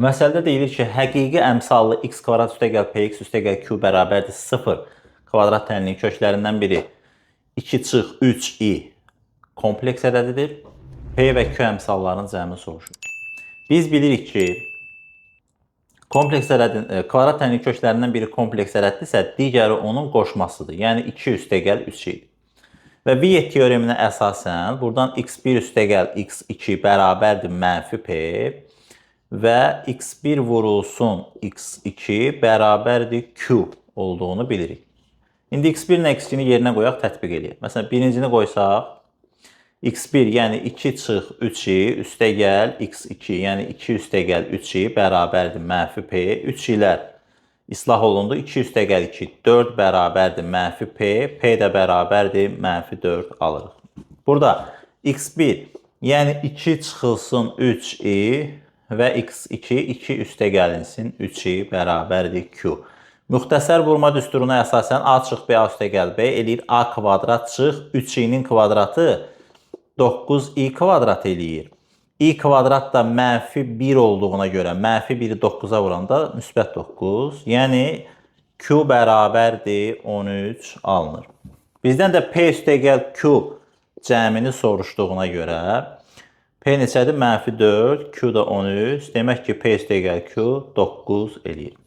Məsələdə deyilir ki, həqiqi əmsallı x kvadrat üstəgəl px üstəgəl q bərabərdir 0 kvadrat tənliyinin köklərindən biri 2 çıx 3i kompleks ədədidir. P və Q əmsallarının cəmi soruşur. Biz bilirik ki, kompleks ədədin kvadrat tənliyinin köklərindən biri kompleks ədəddirsə, digəri onun qoşmasıdır. Yəni 2 üstəgəl 3i. Və Viet teoreminə əsasən buradan x1 üstəgəl x2 bərabərdir mənfi p və x1 vurulsun x2 bərabərdir q olduğunu bilirik. İndi x1 ilə x2-ni yerinə qoyaq, tətbiq eləyək. Məsələn, birincini qoysaq, x1, yəni 2 çıx 3i üstəgəl x2, yəni 2 üstəgəl 3i bərabərdir mənfi p. 3 ilər islah olundu. 2 üstəgəl 2, 4 bərabərdir mənfi p. P də bərabərdir mənfi 4 alırıq. Burada x1, yəni 2 çıxılsın 3i və x2, 2 üstəgəlinsin 3i bərabərdir q. Müxtəsər vurma düsturuna əsasən a çıx b a üstəgəl b eləyir a kvadrat çıx 3i-nin kvadratı 9i kvadrat eləyir. İ kvadrat da mənfi 1 olduğuna görə mənfi 1-i 9-a vuranda müsbət 9. Yəni Q bərabərdir 13 alınır. Bizdən də P üstəgəl Q cəmini soruşduğuna görə P neçədir? Mənfi 4, Q da 13. Demək ki, P üstəgəl Q 9 eləyir.